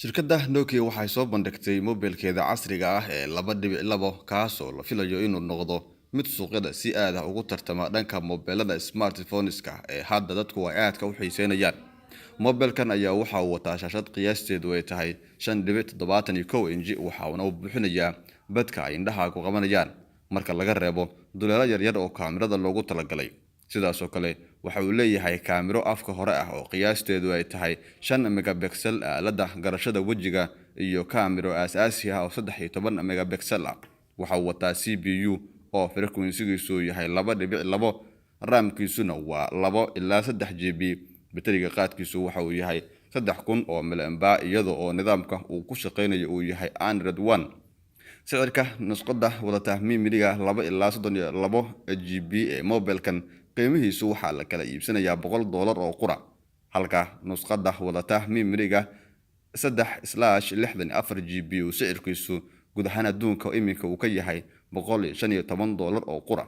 Shirkadda Nokia waxay soo bandhigtay mobilkeeda casriga ah ee 2.2, kaasoo la filayo inuu noqdo mid suuqyada si aad ah ugu tartama dhanka mobilada smartphoneska ee hadda dadku ay aadka u xiiseynayaan. Mobilkan ayaa waxa uu wataa shaashad qiyaasteedu ay tahay 5.71 inji, waxauna uu buuxinayaa badka ay indhaha ku qabanayaan marka laga reebo duleelo yaryar oo kaamirada loogu talagalay. Sidaasoo kale waxa uu leeyahay kaamiro afka hore ah oo qiyaasteedu ay tahay 5 megapixel, aaladda garashada wejiga iyo kaamiro aasaasi ah oo 13 megapixel ah. Waxa uu wataa CPU oo frequency-giisu yahay 2.2, RAM-kiisuna waa 2 ilaa 3 GB. Bateriga qaadkiisu waxa uu yahay 3000 oo milliampere, iyada oo nidaamka uu ku shaqeynayo uu yahay Android One. Sicirka nusqada wadata memory-ga 2 ilaa 32 GB ee mobilkan qiimihiisu waxaa la kala iibsanayaa $100 oo qura, halka nusqada wadata memory-ga 3/64 GB uu sicirkiisu guud ahaan adduunka iminka uu ka yahay $115 oo qura.